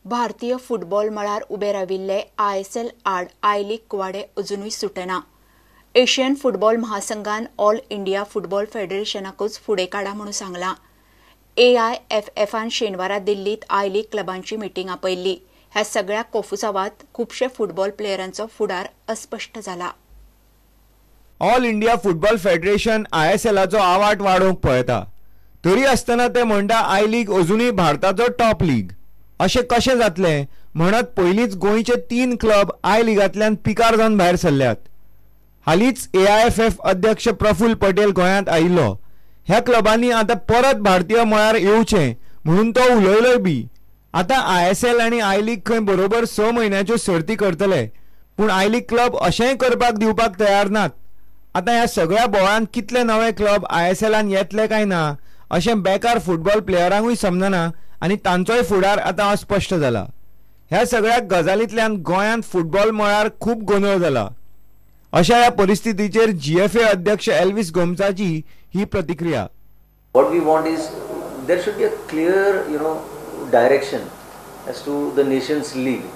भारतीय फुटबॉल मळार उबे राविल्ले आयएसएल आड I league कुवाडे अजुनूय सुटना. एशियन फुटबॉल महासंघान ऑल इंडिया फुटबॉल फेडरेशनाकूच फुडें काडा म्हणून सांगलां. एआयएफएफान शेनवारा दिल्लीत I league क्लबांची मिटींग आपयल्ली. ह्या सगळ्या कोफुसावात खुबशे फुटबॉल प्लेयरांचो फुडार अस्पश्ट जाला. ऑल इंडिया फुटबॉल फेडरेशन आयएसएलाचो आवाट वाडोवंक पळयता तरी आसतना ते म्हणटा I league अजुनूय भारताचो टॉप लीग. अशें कशें जातलें म्हणत पयलींच गोंयचे 3 क्लब I लिगांतल्यान पिकार जावन भायर सरल्यात. हालींच एआयएफएफ अध्यक्ष प्रफुल्ल पटेल गोंयांत आयिल्लो. ह्या क्लबांनी आतां परत भारतीय मळार येवचें म्हणून तो उलयलोय बी. आतां आयएसएल आनी I league खंय बरोबर 6 म्हयन्याच्यो सर्ती करतले, पूण I league club अशेंय करपाक दिवपाक तयार नात. आतां ह्या सगळ्या बोवाळांत कितले नवे क्लब आयएसएलान येतले काय ना अशें बेकार फुटबॉल प्लेयरांकूय समजना आनी तांचोय फुडार आतां अस्पश्ट जाला. ह्या सगळ्या गजालींतल्यान गोंयांत फुटबॉल मळार खूब गोंदळ जाला. अशा ह्या परिस्थितीचेर जीएफए अध्यक्ष एल्विस गोम्साची ही प्रतिक्रिया. What we want is there should be a clear, direction as to the Nations League.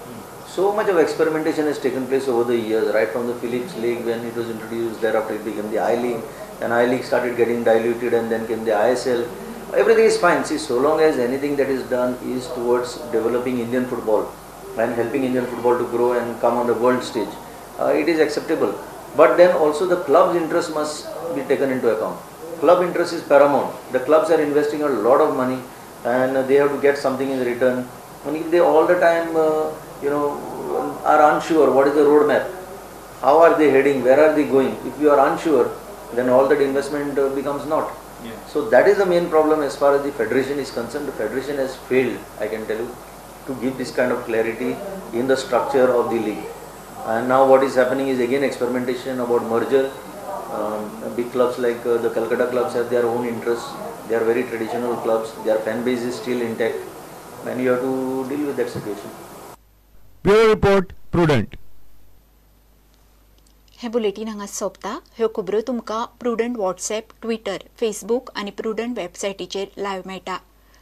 So much of experimentation has taken place over the years, right from the Philips League when it was introduced, thereafter it became the I League, and I League started getting diluted, and then came the ISL. Everything is fine. See, so long as anything that is done is towards developing Indian football and helping Indian football to grow and come on the world stage, it is acceptable. But then also the club's interest must be taken into account. Club interest is paramount. The clubs are investing a lot of money and they have to get something in return. And if they all the time, are unsure what is the roadmap, how are they heading, where are they going, if you are unsure, then all that investment becomes naught. Yeah. So that is the main problem as far as the federation is concerned. The federation has failed, I can tell you, to give this kind of clarity in the structure of the league. And now what is happening is again experimentation about merger. Big clubs like the Calcutta clubs have their own interests. They are very traditional clubs. Their fan base is still intact. And you have to deal with that situation. Bureau Report, Prudent. हे bulletin हांगा सोंपता. ह्यो खबरो तुमकां prudent WhatsApp, Twitter, Facebook आनी prudent वेबसायटीचेर live मेळटा.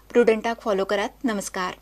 प्रुडंटाक follow करात. नमस्कार.